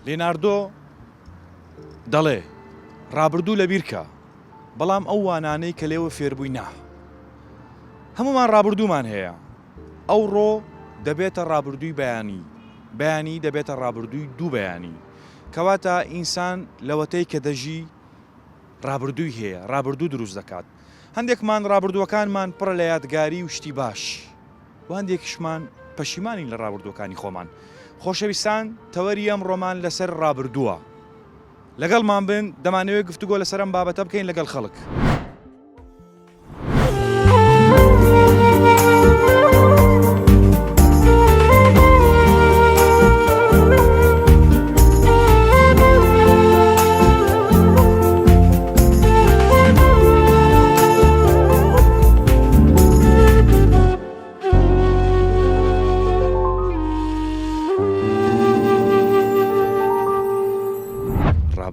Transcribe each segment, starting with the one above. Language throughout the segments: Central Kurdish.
لیناردۆ دەڵێ، ڕابردوو لەبیرکە، بەڵام ئەو وانانەی کە لێوە فێربووی نا. هەموومان ڕابردوومان هەیە. ئەوڕۆ دەبێتە ڕابردووی بەیانی، بەیانی دەبێتە ڕابردووی دوو بەیانی. کەواتە ئینسان لەوەتەی کە دەژی ڕابردووی هەیە، ڕابردوو دروست دەکات. هەندێکمان ڕابردووەکانمان پڕە لە یادگاری و شتی باش و هەندێکیشمان پەشیمانین لە ڕابردووەکانی خۆمان. خۆشەویستان تەوەری ئەمڕۆمان لەسەر ڕابردووە. لەگەڵمان بن دەمانەوێت گفتوگۆ لەسەر ئەم بابەتە بکەین لەگەڵ خەڵک.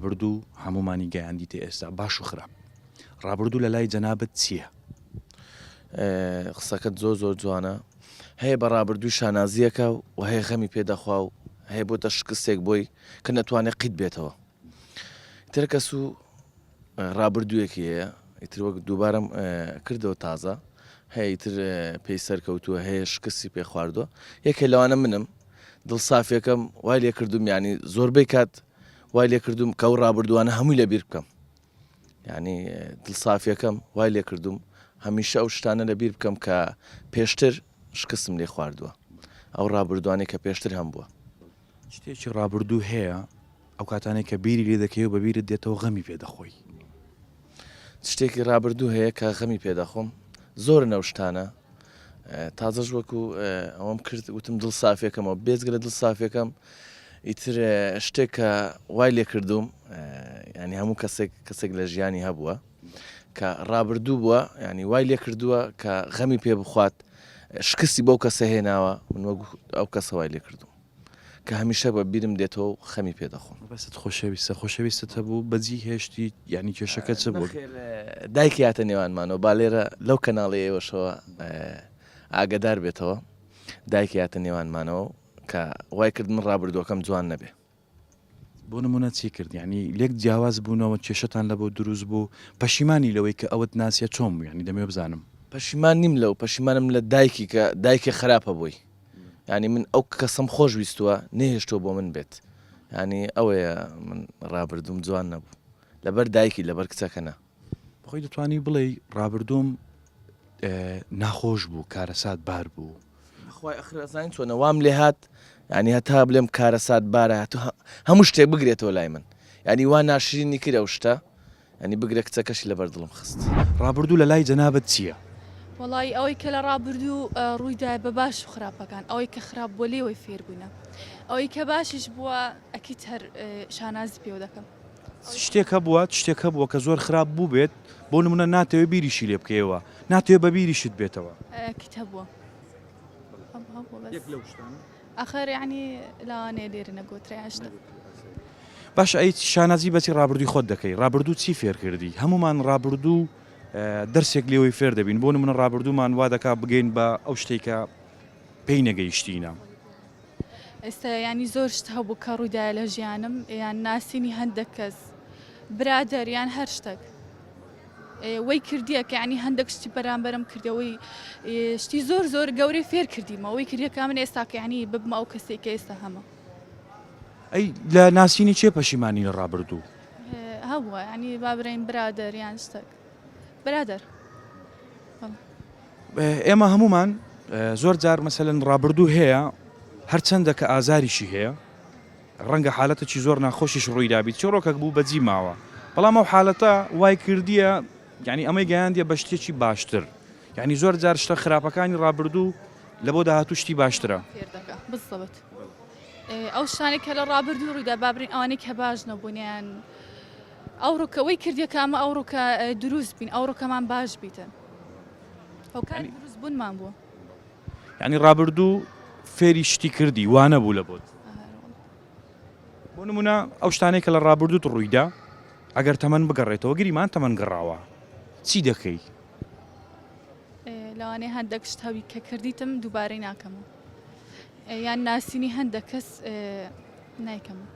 ڕابردوو هەموومانی گەیاندیتە ئێستا باش و خراپ ڕابردوو لە لای جەنابت چییە؟ قسەکەت زۆر زۆر جوانە هەیە بە ڕابردووی شانازیەکە و هەیە خەمی پێدەخوا و هەیە بۆتە شکستێک بۆی کە نەتوانێت قیت بێتەوە تر کەس و ڕابردوویەکی هەیە ئیتر وەک دووبارەم کردەوە تازە هەیە ئیتر پێی سەرکەوتووە هەیە شکستی پێ خواردووە یەکێ لەوانە منم دڵ سافێکەم وای لێ کردوم ینی زۆربەی کات وای لێ کردوم کە ئەو ڕابردووانە هەمووی لەبیر بکەم ینی دڵ سافیەکەم وای لێ کردوم هەمیشە ئەو شتانە لەبیر بکەم کە پێشتر شکستم لێ خواردووە ئەو ڕابردووانەی کە پێشتر هەم بووە. شتێکی ڕابردوو هەیە ئەو کاتانەی کە بیری لێ دەکەی و بە بیرت دێتەوە غەمی پێ دەخۆی؟ شتێکی ڕابردوو هەیە کە غەمی پێ دەخۆم زۆرن ئەو شتانە تازەش وەکو ئەوەم کرد وتم دڵ سافێکەمەوە بێجگە لە دڵ سافێکەم ئیتر شتێک کە وای لێ کردوم ینی هەموو کەسێک کەسێک لە ژیانی هەبووە کە ڕابردوو بووە ینی وای لێ کردووە کە غەمی پێ بخوات شکستی بەو کەسە هێناوە من وەک ئەو کەسە وای لێ کردوم کە هەمیشە بە بیرم دێتەوە و خەمی پێ دەخۆم. مەبەستت خۆشەویستە خۆشەویستت هەبوو بەجی هێشتی یانی کێشەکە چ بوو؟ نەخێر دایکی هاتە نێوانمانەوە با لێرە لەو کەناڵی ئێوەشەوە ئاگەدار بێتەوە دایکی هاتە نێوانمانەوە کە وای کرد من ڕابردووەکەم جوان نەبێ. بۆ نمونە چی کرد یانی لێک جیاواز بوونەوە کێشەتان لەبۆ دروست بوو پەشیمانی لەوەی کە ئەوت ناسیە چۆن بوو یانی دەمەوێ بزانم. پەشیمان نیم لەو پەشیمانم لە دایکی کە دایکی خراپە بۆی یانی من ئەو کەسەم خۆش ویستووە نەهێشتووە بۆ من بێت یانی ئەوەیە من ڕابردووم جوان نەبوو لەبەر دایکی لەبەر کچەکە نا. بەخۆی دەتوانی بڵێی ڕابردووم ناخۆش بوو کارەسات بار بوو. بەخوای ئەخر ئەزانی چۆنە وام لێ هات یانی هەتا بلێم کارەسات بارە هەتو هەموو شتێک بگرێتەوە لای من یانی وا ناشرینی کرد ئەو شتە یانی بگرە کچەکەشی لەبەر دڵم خست. ڕابردوو لە لای جەنابت چییە؟ وەڵایی ئەوەی کە لە ڕابردوو ڕوویدایە بە باش و خراپەکان ئەوەی کە خراپ بووە لێوەی فێر بووینە ئەوەی کە باشیش بووە ئەکید هەر شانازی پێوە دەکەم. شتێک هەبووە شتێک هەبووە کە زۆر خراپ بووبێت بۆ نمونە ناتەوێت بیریشی لێ بکەیەوە ناتەوێت بە بیریشت بێتەوە. ئەکید هەبووە هەبووە بەس یەک لەو شتانە ئەخر یانی لەوانەیە لێرە نەگۆترێ هەشتا. باشە ئەی شانازی بەچی ڕابردووی خۆت دەکەی ڕابردوو چی فێر کردی هەمومان ڕابردوو دەرسێک لێوەی فێر دەبین بۆ نمونە ڕابردوومان وا دەکا بگەین بە ئەو شتێک کە پێی نەگەیشتینە. ئێستا یانی زۆر شت هەبوو کە ڕوویدایە لە ژیانم یان ناسینی هەندێک کەس برادەر یان هەر شتێک وەی کردیە کە ینی هەندێک شتی بەرامبەرم کردەوەی شتی زۆر زۆر گەورەی فێر کردیمەوەی کردیەکە من ئێستا کە ینی ببمە ئەو کەسێک کە ئێستا هەمە. ئەی لە ناسینی چێ پەشیمانی لە ڕابردوو؟ هەبووە ینی با برێین برادەر یان شتێک برادەر. ئێمە هەمومان زۆر جار مەسەلەن ڕابردوو هەیە هەرچەندە کە ئازاریشی هەیە ڕەنگە حالەتێکی زۆر ناخۆشیش ڕوویدابیت چیڕۆکەک بوو بەجی ماوە بەڵام ئەو حالەتە وای کردیە یعنی ئەمەی گەیاندیە بە شتێکی باشتر یعنی زۆر جار شتە خراپەکانی ڕابردوو لە بۆ داهاتوو شتی باشترە. فێر دەکا بالضبط ئەو شتانەی کە لە ڕابردوو ڕوویدا با برین ئەوانەی کە باش نەبوون یان ئەوڕۆکە وەی کردیە کە ئەمە ئەوڕۆکە دروست بین ئەوڕۆکەمان باش بیتن هۆکاری دروست بوونمان بووە. یعنی ڕابردوو فێری شتی کردی وانە بوو لە بۆت بۆ نمونە ئەو شتانەی کە لە ڕابردووت ڕوویدا ئەگەر تەمەن بگەڕێتەوە گریمان تەمەن گەڕاوە چی دەکەی؟ لەوانەیە هەندێک شت هەبی کە کردیتم دووبارەی ناکەمەوە یان ناسینی هەندێک کەس نایکەمەوە.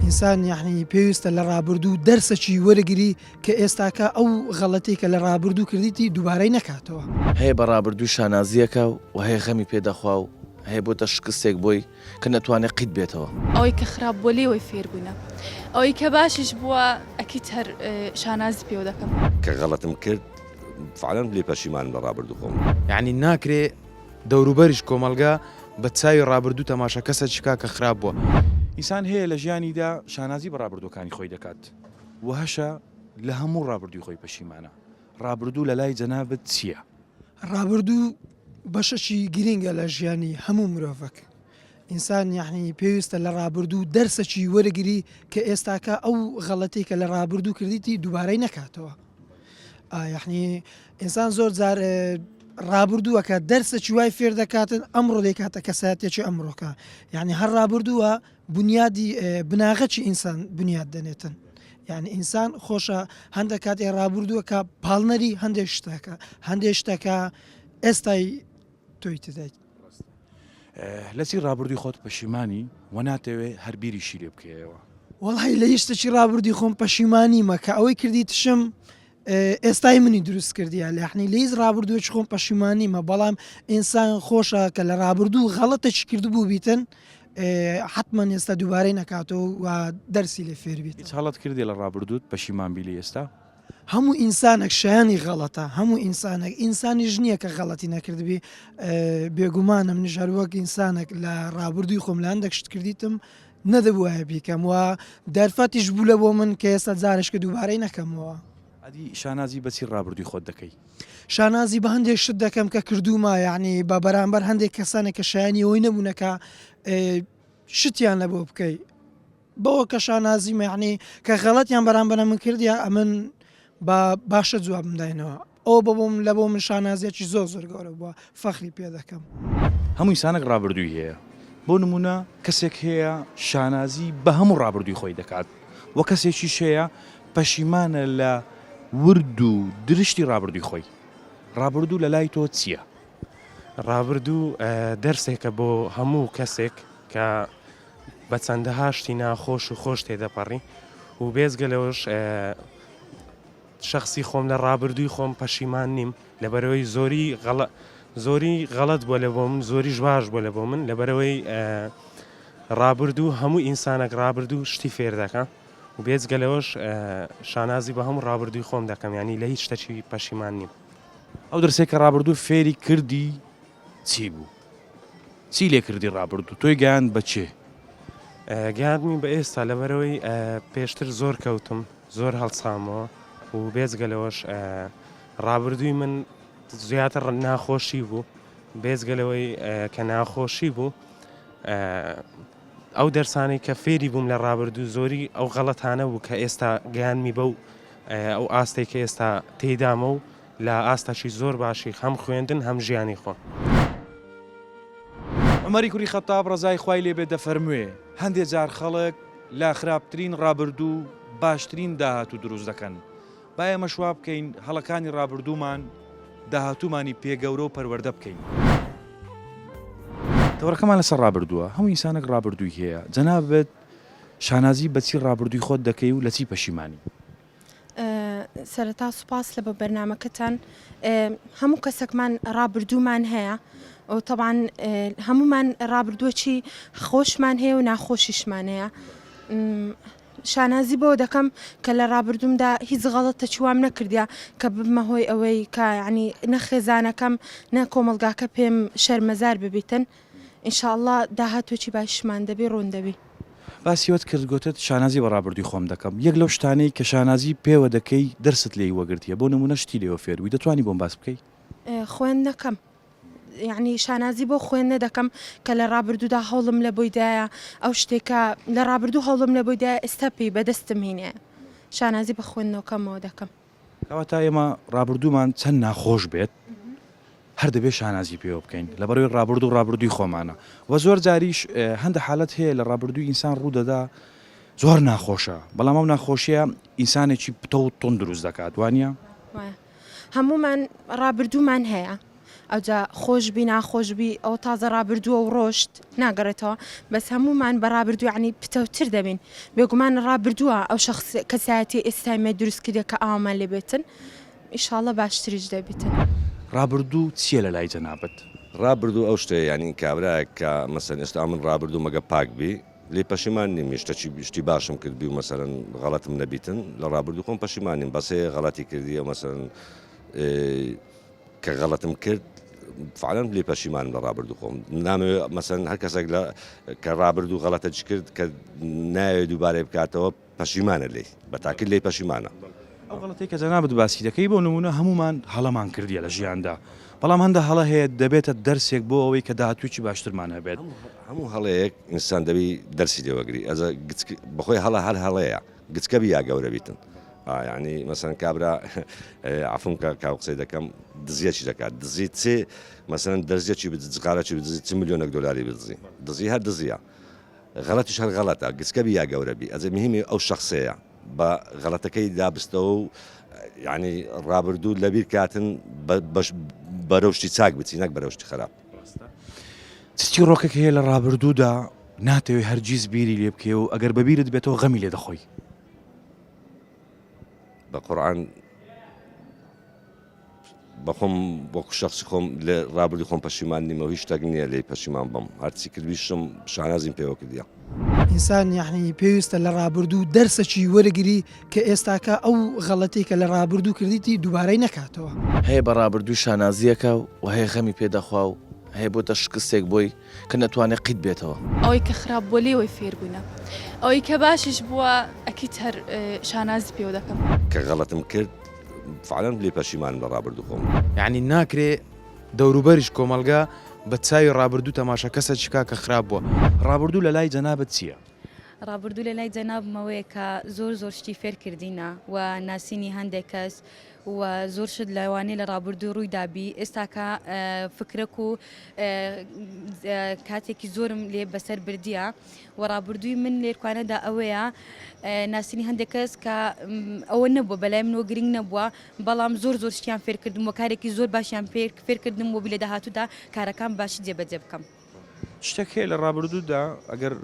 ئینسان یەعنی پێویستە لە ڕابردوو دەرسەکی وەرگری کە ئێستاکە ئەو غەڵەتەی کە لە ڕابردوو کردیتی دووبارەی نەکاتەوە. هەیە بە ڕابردووی شانازییەکە و هەیە غەمی پێ دەخوا و هەیە بۆتە شکستێک بۆی کە نەتوانێ قیت بێتەوە. ئەوەی کە خراپ بووە لێوەی فێر بووینە ئەوەی کە باشیش بووە ئەکید هەر شانازی پێوە دەکەم. کە غەڵەتم کرد فعلەن لێی پەشیمانم لە ڕابردوو خۆم. یەعنی ناکرێ دەوروبەریش کۆمەڵگا بە چاوی ڕابردوو تەماشا کەسەکی بکا کە خراپ بووە. ئینسان هەیە لە ژیانیدا شانازی بە ڕابردووەکانی خۆی دەکات و هەشە لە هەموو ڕابردووی خۆی پەشیمانە. ڕابردوو لە لای جەنابت چییە؟ ڕابردوو بەشەکی گرینگە لە ژیانی هەموو مرۆڤەک. ئینسان یەعنی پێویستە لە ڕابردوو دەرسەکی وەرگری کە ئێستاکە ئەو غەڵەتەی کە لە ڕابردوو کردیتی دووبارەی نەکاتەوە. یەعنی ئینسان زۆر جار ڕابردووەکە دەرسەکی وای فێر دەکاتن ئەمڕۆ دەیکاتە کەسایەتێکی ئەمڕۆکە یعنی هەر ڕابردووە بنیادی بناغەکی ئینسان بنیاد دەنێتن یعنی ئینسان خۆشە هەندێک کاتێ ڕابردووە کە پاڵنەری هەندێک شتەکە هەندێک شتەکە ئێستای تۆی تدایت لە چی ڕابردووی خۆت پەشیمانی و ناتەوێ هەر بیریشی لێ بکەیەوە؟ وەڵی لە هیچ شتێکی ڕابردووی خۆم پەشیمانیمە کە ئەوەی کردی تشم ئێستای منی دروست کردیە لەحنی لە هیچ ڕابردووەکی خۆم پەشیمانیمە بەڵام ئینسان خۆشە کە لە ڕابردوو غەڵەتێکی کردبوو بیتن حتمما ئێستا دووبارەی نەکاتەوە و دەرسی لێ فێر بیت. هیچ هەڵەت کردیە لە ڕابردووت پەشیمان بی لێی ئێستا؟ هەموو ئینسانێک شایانی غەڵەتە هەموو ئینسانێک ئینسانیش نییە کە غەڵەتی نەکردبی بێگومانە منیش هەروەک ئینسانێک لە ڕابردووی خۆم لە هەندێک شت کردیتم نەدەبوایە بیکەم و دەرفەتیش بوو لە بۆ من کە ئێستا جارێکە دووبارەی نەکەمەوە. ئەدی شانازی بە چی ڕابردووی خۆت دەکەی؟ شانازی بە هەندێک شت دەکەم کە کردوومە یعنی بە بەرامبەر هەندێک کەسانێک کە شایانی ئەوەی نەبوونە کە شتیان لە بۆ بکەی بەوە کە شانازیمە یەعنی کە غەڵەتیان بەرامبەرە من کردیا ئەمن بە باشە جوابم داینەوە ئەوە بە بۆم لە بۆ من شانازیەکی زۆر زۆر گەورە بووە فەخری پێ دەکەم. هەموو ئینسانێک ڕابردووی هەیە بۆ نموونە کەسێک هەیە شانازی بە هەموو ڕابردووی خۆی دەکات و کەسێکیش هەیە پەشیمانە لە ورد و درشتی ڕابردووی خۆی ڕابردوو لە لای تۆ چییە؟ ڕابردوو دەرسێکە بۆ هەموو کەسێک کە بە چەندەها شتی ناخۆش و خۆش تێدەپەڕی و بێجگە لەوەش شەخسی خۆم لە ڕابردووی خۆم پەشیمان نیم لەبەرەوەی زۆری غەڵە زۆری غەڵەت بووە لە بۆ من زۆریش باش بووە لە بۆ من لەبەرەوەی ڕابردوو هەموو ئینسانێک ڕابردوو شتی فێر دەکا و بێجگە لەوەش شانازی بە هەموو ڕابردووی خۆم دەکەم ینی لە هیچ شتێکی پەشیمان نیم. ئەو دەرسەی کە ڕابردوو فێری کردی چی بوو؟ چی لێ کردی ڕابردوو تۆی گەیاند بە چێ؟ گەیاندمی بە ئێستا لەبەرەوەی پێشتر زۆر کەوتم زۆر هەڵسامەوە و بێجگە لەوەش ڕابردووی من زیاتر ناخۆشی بوو بێجگە لەوەی کە ناخۆشی بوو ئەو دەرسانەی کە فێری بووم لە ڕابردوو زۆری ئەو غەڵەتانە بوو کە ئێستا گەیانمی بەو ئەو ئاستێک کە ئێستا تێدامە و لە ئاستەکی زۆر باشی هەم خوێندن هەم ژیانی خۆم. عومەری کوڕی خەتاب ڕەزای خوای لێ بێت دەفەرموێ، هەندێ جار خەڵک لە خراپترین ڕابردوو باشترین داهاتوو دروست دەکەن، با ئێمەش وا بکەین هەڵەکانی ڕابردوومان داهاتوومانی پێ گەورە و پەروەردە بکەین. تەوەرەکەمان لەسەر ڕابردووە، هەموو ئینسانێک ڕابردووی هەیە، جەنابت شانازی بە چی ڕابردووی خۆت دەکەی و لە چی پەشیمانی؟ سەرەتا سوپاس لە بۆ بەرنامەکەتان هەموو کەسێکمان ڕابردوومان هەیە و تەبان هەمومان ڕابردووەکی خۆشمان هەیە و ناخۆشیشمان هەیە شانازی بۆ دەکەم کە لە ڕابردوومدا هیچ غەڵەتە چوام نەکردیا کە ببمە هۆی ئەوەی کە ینی نە خێزانەکەم نە کۆمەڵگاکە پێم شەرمەزار ببیتن ان شاء اللە داهاتووێکی باشمان دەبی ڕوون دەبی. باسی وەت کرد گۆتت شانازی بە ڕابردووی خۆم دەکەم یەک لەو شتانەی کە شانازی پێوە دەکەی دەرست لێی وەگرتیە بۆ نموونە شتی لێوە فێر بووی دەتوانی بۆم باس بکەی؟ خوێندنەکەم یەعنی شانازی بۆ خوێندنە دەکەم کە لە ڕابردوودا هەوڵم لە بۆی دایە ئەو شتێکە لە ڕابردوو هەوڵم لە بۆی دایە ئێستا پێی بەدەستم هینایە شانازی بە خوێندنەوکەمەوە دەکەم. کەواتە ئێمە ڕابردوومان چەند ناخۆش بێت هەر دەبێت شانازی پێوە بکەین لەبەرەوەی ڕابردوو ڕابردووی خۆمانە وە زۆر جاریش هەندە حالەت هەیە لە ڕابردووی ئینسان ڕوو دەدا زۆر ناخۆشە بەڵام ئەو ناخۆشیە ئینسانێکی پتە و توند دروست دەکات وانە؟ هەموومان ڕابردوومان هەیە. ئەوجا خۆش بی ناخۆش بی ئەوە تازە ڕابردووە و ڕۆشت ناگەڕێتەوە بەس هەموومان بە ڕابردوو یەعنی پتەوتر دەبین بێگومان ڕابردووە ئەو شەخس کەسایەتی ئێستای مێ دروست کردیە کە ئاوامان لێ بێتن ئیشاڵڵە باشتریش دەبیتن. ڕابردوو چیە لە لای جەنابت؟ ڕابردوو ئەو شتەیە یانی کابرایەک کە مەسەلەن ئێستا من ڕابردووم ئەگە پاک بی لێی پەشیمان نیم شتەکی شتی باشم کردبی و مەسەلەن غەڵەتم نەبیتن لە ڕابردوو خۆم پەشیمان نیم بەس هەیە غەڵەتی کردی ئەو مەسەلەن کە غەڵەتم کرد فعلەن لێ پەشیمانم لە ڕابردوو خۆم نامەوێ مەسەن هەر کەسێک لە کە ڕابردوو غەڵەتە کرد کە ناوێت دووبارەی بکاتەوە پەشیمانە لێی بە تاکید لێی پەشیمانە. ئەو غەڵەتەی کە جەنابت باسی دەکەی بۆ نموونە هەموومان هەڵەمان کردیە لە ژیاندا بەڵام هەندە هەڵە هەیە دەبێتە دەرسێک بۆ ئەوەی کە داهاتوویی باشترمان هەبێت. هەموو هەڵەیەک ئینسان دەبی دەرسی لێ وەگری ئەزە گچک بەخۆی هەڵە هەر هەڵەیە گچکە بی یا گەورە بیتن ئا یانی مەسەن کابرا عەفوم کە کاو قسەی دەکەم دزیەکی دەکات دزی چ مەسەن دەرزیەکی بدزی جغارەکی بدزی چ ملیۆنێک دۆلاری بدزی دزی هەر دزیە غەڵەتیش هەر غەڵەتە گچکە بی یا گەورە بی ئەجە مهمی ئەو شەخسەیە بە غەڵەتەکەی دابستەوە و یعنی ڕابردوو لەبیر کاتن بەرەوشتی چاک بچی نەک بەرەوشتی خراپ. چ چیڕۆکێک هەیە لە ڕابردوودا ناتەوێ هەرگیز بیری لێ بکەی و ئەگەر بەبیرت بێتەوە غەمی لێ دەخۆی؟ بە قورعان بەخۆم وەکو شخصی خۆم لە ڕابردوو خۆم پەشیمان نیمە و هیچ شتێک نییە لێی پەشیمان بم هەرچی کردویشم شانازیم پێوە کردیە. ئینسان یەعنی پێویستە لە ڕابردوو دەرسەکی وەرگری کە ئێستاکە ئەو غەڵەتەی کە لە ڕابردوو کردیتی دووبارەی نەکاتەوە. هەیە بە ڕابردووی شانازییەکە و هەیە غەمی پێ دەخوا و هەیە بۆتە شکستێک بۆی کە نەتوانێ قیت بێتەوە. ئەوەی کە خراپ بووە لێوەی فێر بووینە ئەوەی کە باشیش بووە ئەکید هەر شانازی پێوە دەکەم. کە غەڵەتم کرد فعلەن لێی پەشیمانم لە ڕابردوو خۆم. یەعنی ناکرێ دەوروبەریش کۆمەڵگا بە چاوی ڕابردوو تەماشا کەسەکی بکا کە خراپ بووە. ڕابردوو لە لای جەنابت چییە؟ ڕابردوو لە لای جەنابمەوەیە کە زۆر زۆر شتی فێر کردینە و ناسینی هەندێک کەس و زۆر شت لەوانەیە لە ڕابردوو ڕووی دابی ئێستاکە فکرەک و کاتێکی زۆرم لێ بەسەر بردیە و ڕابردووی من لێرکانەدا ئەوەیە ناسینی هەندێک کەس کە ئەوە نەبووە بەلای منەوە گرنگ نەبووە بەڵام زۆر زۆر شتیان فێرکردم و کارێکی زۆر باشیان فێرکردم و بی لە داهاتوودا کارەکان باشی جێبەجێ بکەم. شتێک هەیە لە ڕابردوودا ئەگەر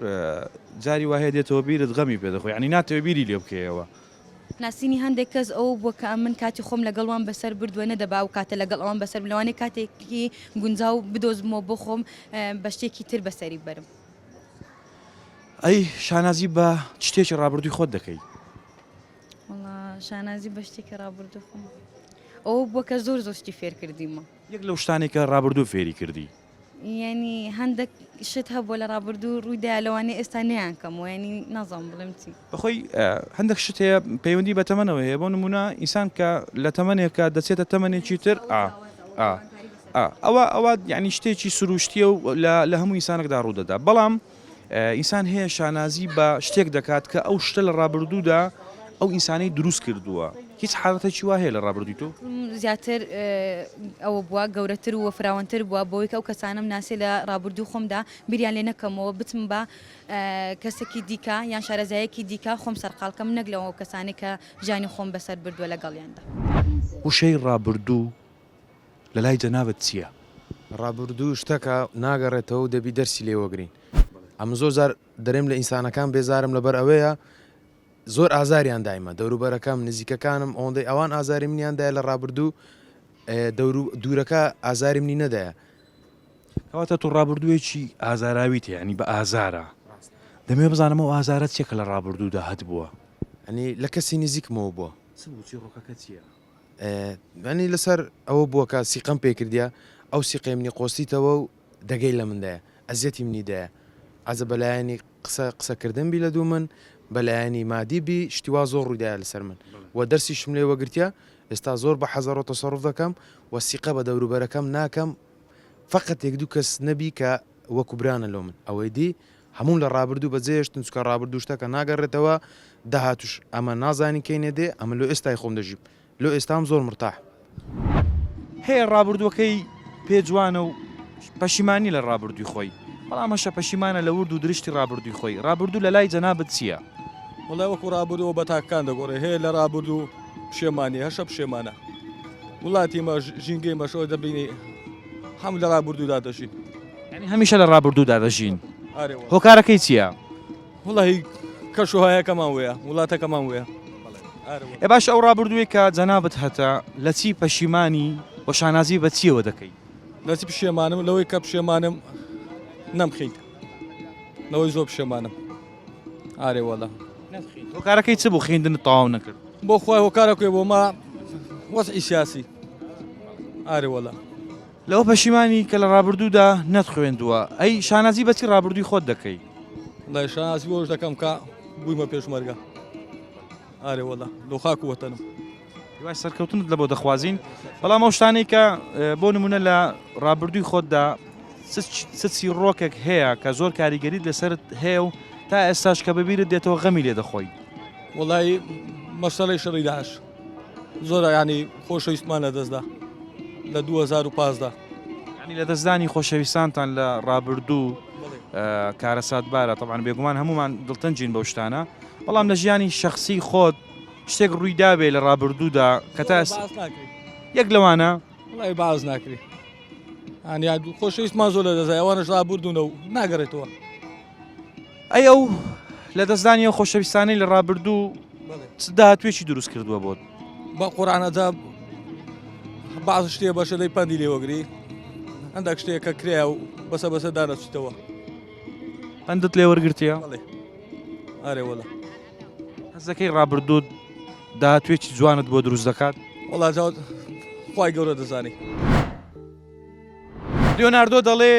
جاری وا هەیە دێتەوە بیرت غەمی پێ دەخۆی یانی ناتەوێ بیری لێ بکەیەوە. ناسینی هەندێک کەس ئەوە بووە کە ئەمن کاتی خۆم لەگەڵ وان بەسەر بردووە نەدەبا ئەو کاتە لەگەڵ ئەوان بەسەر لەوانەیە کاتێکی گونجاو بدۆزمەوە بۆ خۆم بە شتێکی تر بەسەری بەرم. ئەی شانازی بە چ شتێکی ڕابردووی خۆت دەکەی؟ وەڵا شانازی بە شتێکی ڕابردوو خۆم ئەوە بووە کە زۆر زۆر شتی فێر کردیمە. یەک لەو شتانەی کە ڕابردوو فێری کردی؟ یانی هەندێک شت هەبووە لە ڕابردوو ڕوویدا لەوانەیە ئێستا نەیانکەمەوە یانی نازانم بڵێم چی. بەخۆی هەندێک شت هەیە پەیوەندی بە تەمەنەوە هەیە بۆ نمونە ئینسان کە لە تەمەنێکە دەچێتە تەمەنێکی تر ئا ئا ئا ئەوە ئەوە یعنی شتێکی سروشتیە و لە هەموو ئینسانێکدا ڕوودەدا بەڵام ئینسان هەیە شانازی بە شتێک دەکات کە ئەو شتە لە ڕابردوودا ئەو ئینسانەی دروست کردووە هیچ حاڵەتێکی وا هەیە لە ڕابردووی تۆ؟ زیاتر ئەوە بووە گەورەتر و فراوانتر بووە بەوەی کە ئەو کەسانەم ناسی لە ڕابردوو خۆمدا بیریان لێ نەکەمەوە بچم بە کەسێکی دیکە یان شارەزایەکی دیکە خۆم سەرقاڵ کەم نەک لەوە کەسانێک کە ژیانی خۆم بەسەر بردووە لەگەڵیاندا. وشەی ڕابردوو لە لای جەنابت چییە؟ ڕابردوو شتەکە ناگەڕێتەوە و دەبی دەرسی لێ وەگرین ئەمن زۆر جار دەرێم لە ئینسانەکان بێزارم لەبەر ئەوەیە زۆر ئازاریان دایمە دەوروبەرەکەم نزیکەکانم ئەوەندەی ئەوان ئازاری منیان دایە لە ڕابردوو دەورو دوورەکە ئازاری منی نەدایە. کەواتە تۆ ڕابردوویەکی ئازاراویت هەیە یانی بە ئازارە دەمەوێت بزانم ئەو ئازارە چیە کە لە ڕابردوودا هەتبووە؟ یانی لە کەسی نزیکمەوە بووە. چ بوو چیڕۆکەکە چیە؟ یانی لەسەر ئەوە بووە کە سیقەم پێ کردیە ئەو سیقەی منی قۆستیتەوە و دەگەی لە مندایە ئەزیەتی منی دایە ئەزە بەلایەنی قسە قسەکردن بی لە دوو من بەلایەنی مادی بی شتی وا زۆر ڕوویدایە لەسەر من و دەرسیشم لێ وەگرتیە ئێستا زۆر بە حەزەڕۆ تەسەڕوف دەکەم و سیقە بە دەوروبەرەکەم ناکەم فەقەت یەک دوو کەس نەبی کە وەکو برانە لۆ من ئەوەی دی هەمووم لە ڕابردوو بەجێهێشتن چونکە ڕابردوو شتەکە ناگەڕێتەوە داهاتوش ئەمە نازانین کەینێ دێ ئەمە لۆ ئێستای خۆم دەژیم لۆ ئێستام زۆر مرتاحم. هەیە ڕابردووەکەی پێ جوانە و پەشیمانی لە ڕابردووی خۆی، بەڵام هەشە پەشیمانە لە ورد و درشتی ڕابردووی خۆی، ڕابردوو لە لای جەنابت چییە؟ وەڵای وەکو ڕابردوو بە تاکەکان دەگۆڕێ هەیە لە ڕابردوو پشێمانی هەشە پشێمانە وڵاتی مەش ژینگەی مەشەوە دەبینی. هەم لە ڕابردوودا دەژین. یانی هەمیشە لە ڕابردوودا دەژین. ئارێ وەڵا. هۆکارەکەی چییە؟ وەڵاهی کەشوهایەکەمان وەیە، وڵاتەکەمان وەیە. ئێ باشە ئەو ڕابردووەی کە جەنابت هەتە لە چی پەشیمانی و شانازی بە چییەوە دەکەی؟ لە چی پشێمانم؟ لەوەی کە پشێمانم نەمخیند. لەوەی زۆر پشێمانم. ئارێ وەڵا. هۆکارەکەی چ بوو خوێندنت تەواو نەکرد؟ بۆ خوای هۆکارەکەی بۆ ما وەزعی سیاسی. ئارێ وەڵا. لەوە پەشیمانی کە لە ڕابردوودا نەتخوێندووە، ئەی شانازی بە چی ڕابردووی خۆت دەکەی؟ وەڵای شانازی بەوەش دەکەم کە بوویمە پێشمەرگە. ئارێ وەڵا لۆ خاک و وەتەنم. هیوای سەرکەوتنت لە بۆ دەخوازین، بەڵام ئەو شتانەی کە بۆ نمونە لە ڕابردووی خۆتدا چ چیڕۆکێک هەیە کە زۆر کاریگەریت لەسەرت هەیە و تا ئێستاش کە بەبیرت دێتەوە غەمی لێ دەخۆی؟ وەڵای مەسەلەی شەڕی داعش زۆر ینی خۆشەویستمان لەدەستدا لە 2015. ینی لەدەستدانی خۆشەویستانتان لە ڕابردوو کارەساتبارە، تەبعەن بێگومان هەمومان دڵتەنگین بەو شتانە، بەڵام لە ژیانی شەخسی خۆت شتێک ڕووی دابێ لە ڕابردوودا کە تا یەک لەوانە؟ وەڵای باس ناکرێ ئەنیا خۆشەویستمان زۆر لەدەستدا ئەوانش ڕابردوونە و ناگەڕێتەوە. ئەی ئەو لەدەستدانی ئەو خۆشەویستانەی لە ڕابردوو چ داهاتوێکی دروست کردووە بۆت؟ بە قورعان ئەجا باز شتێ بەشە لەی پەندی لێوەگری هەندێک شتێک کە کرا و بەسە بەسە دانەچیتەوە. پەندت لێ وەرگرتیە؟ بەڵێ ئارێ وەڵا. حەزەکەی ڕابردووت داهاتوێکی جوانت بۆ دروست دەکات؟ وەڵا جا خوای گەورە دەزانی. لیۆناردۆ دەڵێ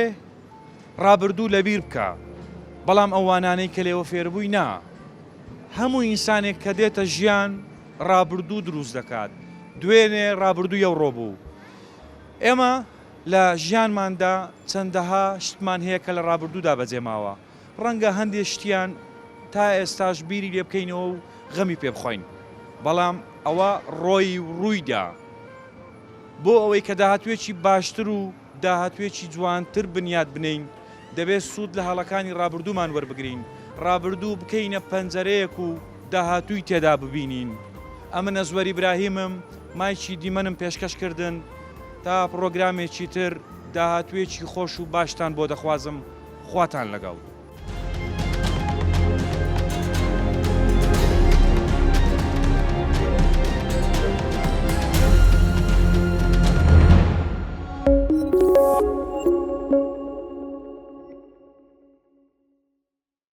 ڕابردوو لەبیر بکە، بەڵام ئەو وانانەی کە لێوە فێربووی نا. هەموو ئینسانێک کە دێتە ژیان ڕابردوو دروست دەکات، دوێنێ ڕابردووی ئەوڕۆ بوو. ئێمە لە ژیانماندا چەندەها شتمان هەیە کە لە ڕابردوودا بەجێماوە، ڕەنگە هەندێ شتیان تا ئێستاش بیری لێ بکەینەوە و غەمی پێ بخۆین، بەڵام ئەوە ڕۆیی و ڕوویدا. بۆ ئەوەی کە داهاتوویەکی باشتر و داهاتوویەکی جوانتر بنیات بنێین، دەبێت سوود لە هەڵەکانی ڕابردوومان وەربگرین، ڕابردوو بکەینە پەنجەرەیەک و داهاتووی تێدا ببینین. ئەمن ئەزوەر ئیبراهیمم، مایکی دیمەنم پێشکەش کردن. تا پڕۆگرامێکی تر، داهاتوویەکی خۆش و باشتان بۆ دەخوازم. خواتان لەگەڵ.